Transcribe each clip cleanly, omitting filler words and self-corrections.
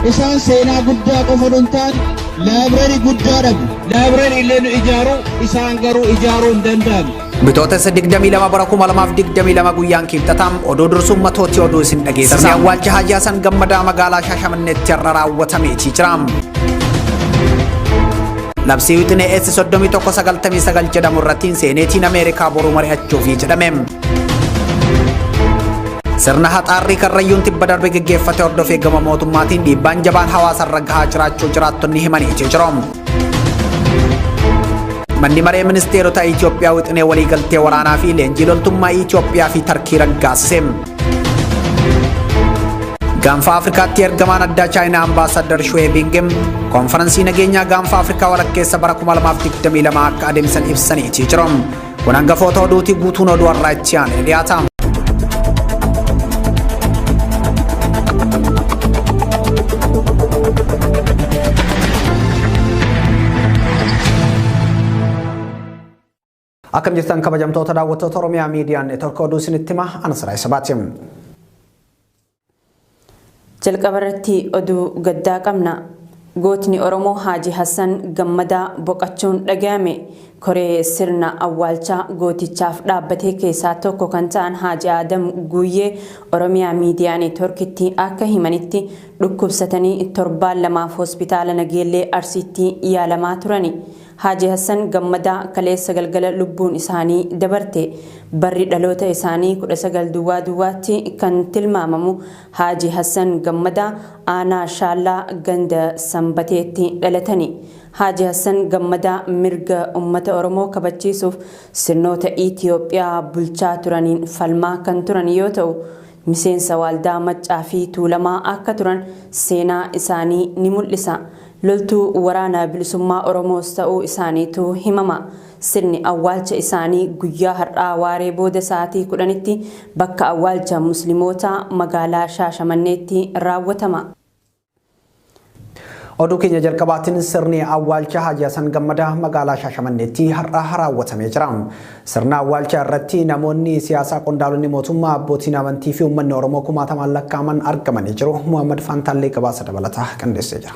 Isaan seenaa guddaa qofa hin taane laabireerii guddaa dhabu. Laabireerii illee nu ijaaru, isaan garuu ijaaruu hin danda'amu. Bitootessa 22 bara 2022 guyyaan Kibxataa oduu dursuun matootii oduu isin dhageessisa. Sirni awwaalcha Haajii Hasan Gammadaa magaalaa Shaashamanneetti har'a raawwatameetii jira. Labsii wixinee S 3199 jedhamu irratti seeneetiin Ameerikaa boruu mari'achuufi jedhame. Sirna haxaarrii Karrayyuun tibba darbe geggeeffate hordofee gama mootummaatiin dhiibbaan jabaan hawaasarra gahaa jiraachuu jiraattonni himaniitii jiru. Manni maree ministeerota Itoophiyaa wixinee waliigaltee waraanaa fi leenjii loltummaa Itoophiyaa fi Tarkii raggaasise. Gaanfa Afrikaatti ergamaan addaa Chaayinaa Ambaasaddar Shuwee Bingim konferansii nageenyaa Gaanfa Afrikaa walakkeessa bara 2022 akka adeemsan ibsaniitii jiru. Kun hangafoota oduuti, guutuun oduu har'aa itti aanee dhiyaata. Akkam jirtan kabajamtoota daawwattoota Oromiyaa Miidiyaa Neetwork, oduu isinitti hima ana Siraa Sabaati. Jalqaba irratti oduu gaddaa qabna. Gootni Oromoo Haaji Hassan Gammadaa boqachuun dhaga'ame. Koree sirna awwaalchaa gootichaaf dhaabbatee keessaa tokko kan ta'an Haaji Adam Guuyyee Oromiyaa Miidiyaa Neetworkitti akka himanitti, dhukkubsatanii torbaan lamaaf hospitaala Nageellee Arsiitti yaalamaa turani. Haaji Hassan Gammadaa kaleessa galgala lubbuun isaanii dabarte. Barri dhaloota isaanii 19 duwwaa duwwaatti kan tilmaamamu Haaji Hassan Gammadaa aanaa Shaallaa ganda Sanbateetti dhalatani. Haaji Hassan Gammadaa mirga uummata Oromoo kabachiisuuf sirnoota Itiyoophiyaa bulchaa turaniin falmaa kan turan yoo ta'u, miseensa waaldaa Maccaa fi Tuulamaa akka turan seenaa isaanii ni mul'isa. Loltuu waraana bilisummaa Oromoos ta'uu isaaniitu himama. Sirni awwaalcha isaanii guyyaa har'aa waaree booda sa'aatii 10tti bakka awwaalcha Muslimootaa magaalaa Shaashamanneetti raawwatama. Oduu keenya jalqabaatiin sirni awwaalcha Haaji Hasan Gammadaa magaalaa Shaashamanneetti har'a raawwatamee jira. Sirna awwaalchaa irratti namoonni siyaasaa, qondaalonni mootummaa, abbootiin amantii fi uummanni Oromoo kumaatamaan lakkaa'aman argamanii jiru. Muhammad Faantaallee gabaasa dabalataa qindeessee jira.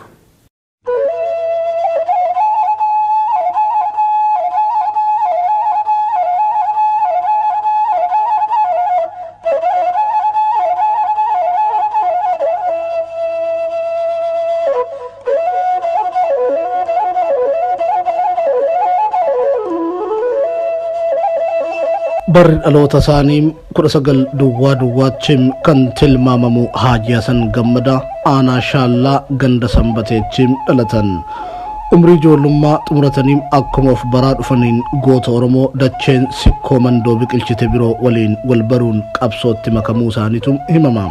Barri dhaloota isaanii 19 duwwaa duwwaatti kan tilmaamamu Haaji Hasan Gammadaa aanaa Shaallaa ganda Sanbateetti dhalatan. Umrii ijoollummaa xumuratanii akkuma of baraa dhufaniin goota Oromoo dacheen Sikkoo Mandoo biqilchite biroo waliin wal baruun qabsootti makamuu isaaniitu himama.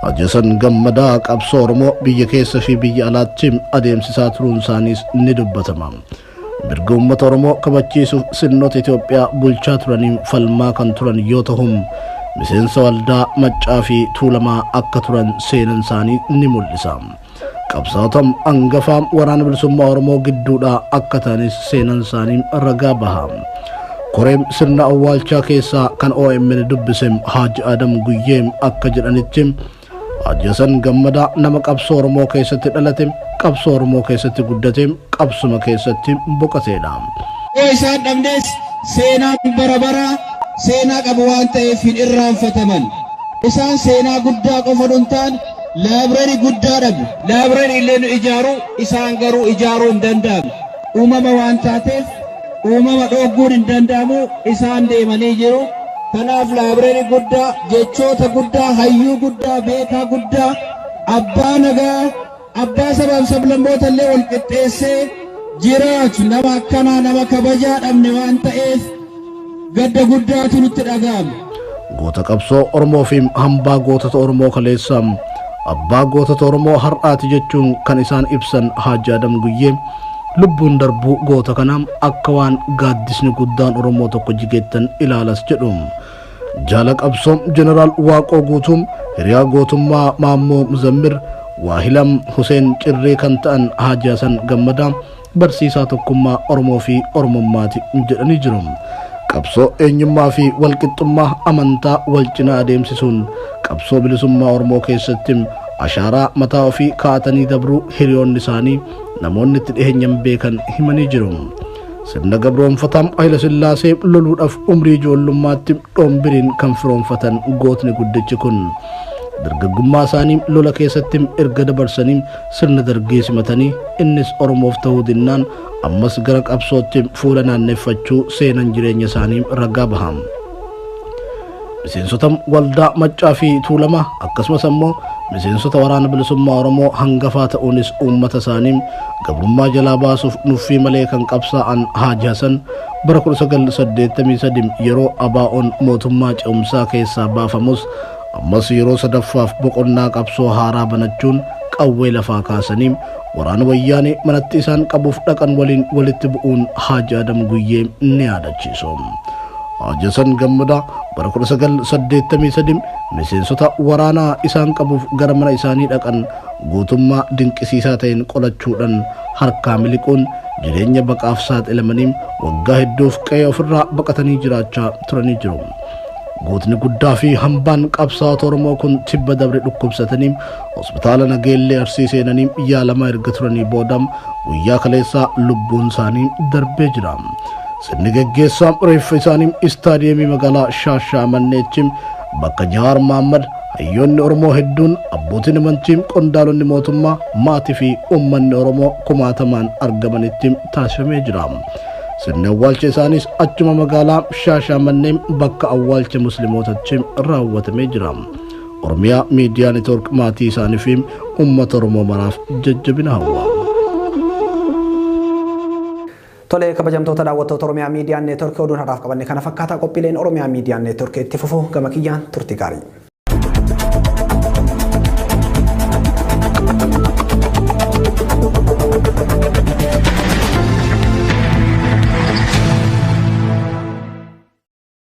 Haaji Hasan Gammadaa qabsoo Oromoo biyya keessa fi biyya alaatti adeemsisaa turuun isaaniis ni dubbatama. Mirga uummata Oromoo kabachiisuuf sirnoota Itoophiyaa bulchaa turaniin falmaa kan turan yoo ta'u, miseensa waldaa Maccaa fi Tuulamaa akka turan seenan isaanii ni mul'isa. Qabsaa'ota hangafaa waraana bilisummaa Oromoo gidduudhaa akka ta'anis seenan isaanii ragaa baha. Koreen sirna awwaalchaa keessaa kan OMN dubbise Haaji Adam Guyyee akka jedhanitti, Haaji Hasan Gammadaa nama qabsoo Oromoo keessatti dhalate, qabsoo Oromoo keessatti guddate, qabsuma keessatti boqoteedha. Yoo isaan dhabnes seenaan bara bara seenaa qabu waan ta'eef hin irraanfataman. Isaan seenaa guddaa qofa hin taane laabireerii guddaa dhabu. Laabireerii illee nu ijaaru, isaan garuu ijaaruu hin danda'amu. Uumama waan taateef uumama dhoogguun hin danda'amu, isaan deemanii jiru. Kanaaf laabireerii guddaa, jechoota guddaa, hayyuu guddaa, beekaa guddaa, abbaa nagaa, abbaa sabaaf sablammoota illee wal qixxeessee jiraatu, nama akkanaa nama kabajaa dhabne waan ta'eef gadda guddaatu nutti dhaga'ama. Goota qabsoo Oromoo fi hambaa gootota Oromoo kaleessa, abbaa gootota Oromoo har'aati jechuun kan isaan ibsan Haaji Adam Guyyee, lubbuun darbuu goota kanaa akka waan gaaddisni guddaan Oromoo tokko jigeettan ilaalas jedhu. Jaala qabsoo Jeneraal Waaqoo Guutuu, hiriyaa gootummaa Maammoo Muzammir, Waahilam Huseen Cirrii kan ta'an Haaji Hasan Gammadaa barsiisaa tokkummaa Oromoo fi Oromummaati jedhanii jiru. Qabsoo eenyummaa fi walqixxummaa amantaa wal cinaa adeemsisuun qabsoo bilisummaa Oromoo keessatti Ashaaraa mataa ofii kaa'atanii dabruu hiriyoonni isaanii namoonni itti dhiheenyan beekan himanii jiru. Sirna gabroonfataa Hayila Sillaasee loluudhaaf umrii ijoollummaatti dhoombiriin kan firoonfatan gootni guddichi kun dargaggummaa isaanii lola keessatti erga dabarsanii sirna dargii simatanii innis Oromoof ta'uu dinnaan ammas gara qabsootti fuula naanneffachuu seenan jireenya isaanii ragaa baha. Miseensota waldaa Maccaa fi Tuulamaa akkasumas ammoo miseensota waraana bilisummaa Oromoo hangafaa ta'uunis uummata isaanii gabrummaa jalaa baasuuf nuffii malee kan qabsaa'an Haaji Hasan bara 1983 yeroo ABO'n mootummaa ce'umsaa keessaa baafamus ammas yeroo sadaffaaf boqonnaa qabsoo haaraa banachuun qawwee lafaa kaasanii waraana wayyaanee manatti isaan qabuuf dhaqan waliin walitti bu'uun Haaji Adam Guyyee ni yaadachiisu. Haaji Hasan Gammadaa bara 1983 miseensota waraanaa isaan qabuuf gara mana isaanii dhaqan guutummaa dinqisiisaa ta'een qolachuudhaan harkaa miliquun jireenya baqaaf saaxilamanii waggaa hedduuf qe'ee ofirraa baqatanii jiraachaa turanii jiru. Gootni guddaa fi hambaan qabsaa'ota Oromoo kun tibba dabre dhukkubsatanii hospitaala Nageellee Arsii seenanii yaalamaa erga turanii booda guyyaa kaleessaa lubbuun isaanii darbee jira. Sirni geggeessaa reeffa isaanii istaadiyeemii magaalaa Shaashamanneetti bakka Jawaar Mahaammad, hayyoonni Oromoo hedduun, abbootiin amantii, qondaalonni mootummaa, maatii fi uummanni Oromoo kumaatamaan argamanitti taasifamee jira. Sirni awwaalcha isaaniis achuma magaalaa Shaashamannee bakka awwaalcha musliimootatti raawwatamee jira. Oromiyaa Miidiyaa Neetwoork maatii isaanii fi uummata Oromoo maraaf jajjabina hawwa. Tolee, kabajamtoota daawwattoota Oromiyaa Miidiyaa Neetwoork, oduun har'aaf qabanne kana fakkaataa. Qophiileen Oromiyaa Miidiyaa Neetwoork itti fufu. Gama kiyyaan turtii gaarii.